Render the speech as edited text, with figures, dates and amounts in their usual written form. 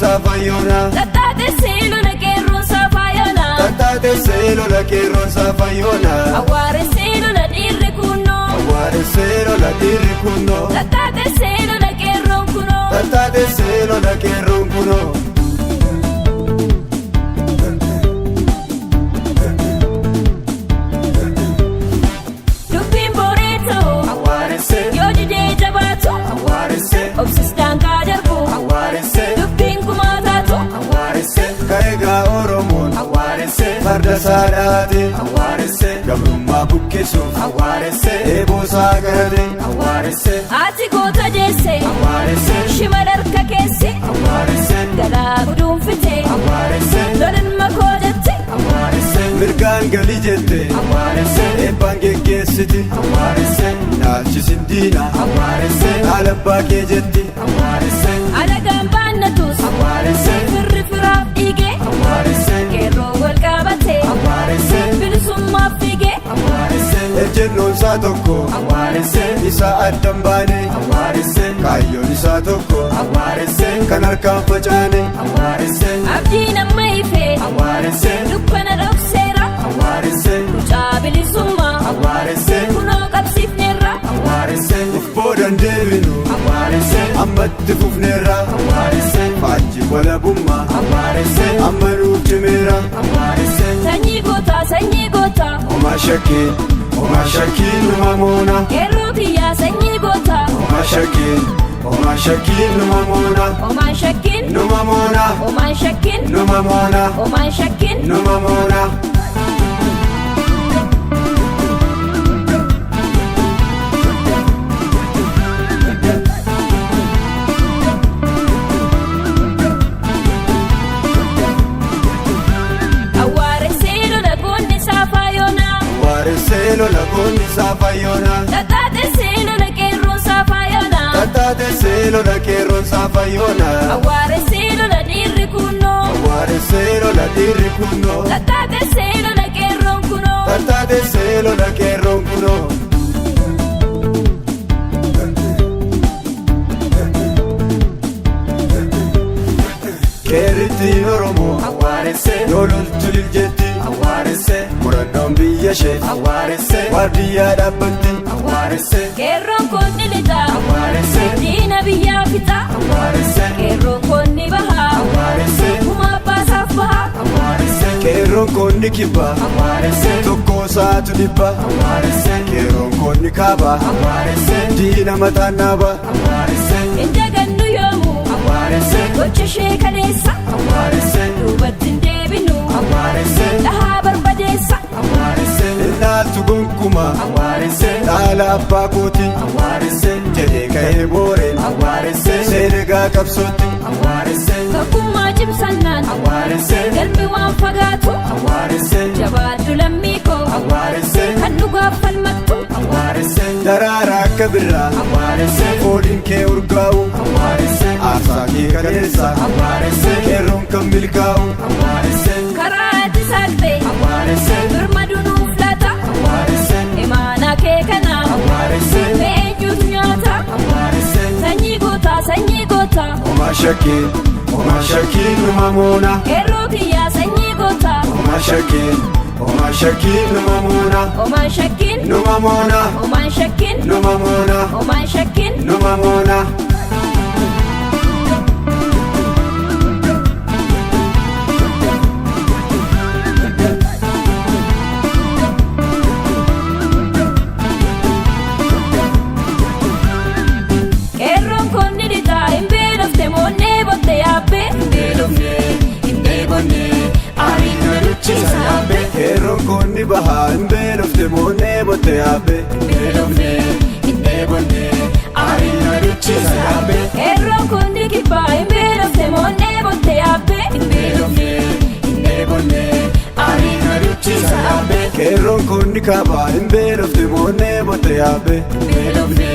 saafayoona. Tattaatessee lola qeerroon saafayoona. Tattaatessee lola qeerroon saafayoona. Awwaaressee lola dhiirri kunnoo. Awwaaressee lola dhiirri kunnoo. Tattaatessee lola qeerroon kunoo. Tattaatessee lola qeerroon kunoo. Dubbiin booree ta'u. Awwaaressee. Yoo didee jabaatu. Awwaaressee. Obsis daangaa darbu. Awwaaressee. Dubbiin gumaa taatu. Awwaaressee. Ka'eegaa Oromoon. Awwaaressee. Farda isaa dhaate. Awwaaressee. Gabrummaa buqqisuuf. Awwaaressee. Eeboo isaa qarate. Awwaaressee. Haati goota deesse. Awwaaressee. Shimala harka keesse. Awwaaressee. Garaa guduunfite. Awwaaressee. Lolan makoo jette. Awwaaressee. Mirgaan gali jette. Awwaaressee. Eebbaan geggeessiti. Awwaaressee. Naalchisin diina. Awwaaressee. Haala abbaa kee jetti. Awwaaressee. Alagaan baannatus. Awwaaressee. Firri firaaf dhiige. Awwaaressee. Qeerroo wal qabate. Awwaaressee. Bilisummaaf fiige. Awwaaressee. Ejjennoon isaa tokko. Awwaaressee. Isa addan baane. Awwaaressee. Kaayyoon isaa tokko. Awwaaressee. Kan harkaan facaane. Awwaaressee. Abdiin amma ife. Awwaaressee. Dukkana dhokseera. Awwaaressee. Mucaa bilisummaa. Awwaaressee. Kunoo qabsiifneerra. Awwaaressee. Uf boodan deebinu. Awwaaressee. Ammatti fufneerra. Awwaaressee. Faajji walabummaa. Awwaaressee. Amma nuuf cimeera. Awwaaressee. Sanyii gootaa sanyii gootaa. Homaa shakkii. Homaa shakkii numa moona. Qeerroo kiyyaa sanyii gootaa. Homaa shakkii. Homaa shakkii numa moona. Homaan shakkiin. Numa moona. Homaan shakkiin. Numa moona. Homaan shakkiin. Numa moona. Awwaaressee lola goonni saafayoona. Awwaaressee lola goonni saafayoona. Tattaatessee lola qeerroon saafayoona. Tattaatessee lola qeerroon saafayoona. Awwaaressee lola dhiirri kunnoo. Awwaaressee lola dhiirri kunnoo. Tattaatessee lola qeerroon kunoo. Tattaatessee lola qeerroon kunoo. Qeerrittiin Oromoo. Awwaaressee. Yoo loltu liljetti. Awwaaressee. Murannoon biyya ishee. Awwaaressee. Waardiyyaa dhaabbatti. Awwaaressee. Qeerroon kun ni lixa. Awwaaressee. Diina biyyaa fixa. Awwaaressee. Qeerroon kun ni baha. Awwaaressee. Kuma abbaasaaf baha. Awwaaressee. Qeerroon kun ni kibba. Awwaaressee. Tokko isaatu dhibba. Awwaaressee. Qeerroon kun ni kaaba. Awwaaressee. Diina mataan naaba. Awwaaressee. Hin dagannu yoomuu. Awwaaressee. Gocha ishee kaleessa. Awwaaressee. Duubatti hin deebinu. Awwaaressee. Dhahaa barbadeessa. Awwaaressee. Innaaltu gonkumaa. Awwaaressee. Dhaala abbaa kooti. Awwaaressee. Jedhee ka'ee booreen. Awwaaressee. Seenegaa qabsootti. Awwaaressee. Tokkummaa cimsannaan. Awwaaressee. Galmi waan fagaatu. Awwaaressee. Jabaadhu lammii koo. Awwaaressee. Kan dhugaaf falmattu. Awwaaressee. Daraara akka birraa. Awwaaressee. Fooliin kee urgaa'u. Awwaaressee. Aarsaa kee kaleessa. Awwaaressee. Qeerroon kan milkaa'u. Awwaaressee. Karaa ati saalfee. Awwaaressee. Birma dunuuf laata. Awwaaressee. Imaanaa kee kana. Awwaaressee. Eenyutu nyaata? Awwaaressee. Sanyii gootaa sanyii gootaa. Homaa shakkii. Homaa shakkii numa moona. Qeerroo kiyyaa sanyii gootaa. Homaa shakkii. Homaa shakkii numa moona. Homaan shakkiin. Numa moona. Homaan shakkiin. Numa moona. Homaan shakkiin. Numa moona. Qeerroon kun ni lixa hin beelofte moonnee botte yaabbee. Hin beelofne hin dheebonne aariin nu luchisa yaabbee. Qeerroon kun ni baha hin beelofte moonnee botte yaabbe. Hin beelofne hin dheebonne aariin nu luchisa yaabbee. Qeerroon kun ni kibba hin beelofte moonnee botte yaabbee. Hin beelofne hin dheebonne aariin nu luchisa yaabbee. Qeerroon kun ni kaaba hin beelofte moonnee botte yaabbe. Hin beelofne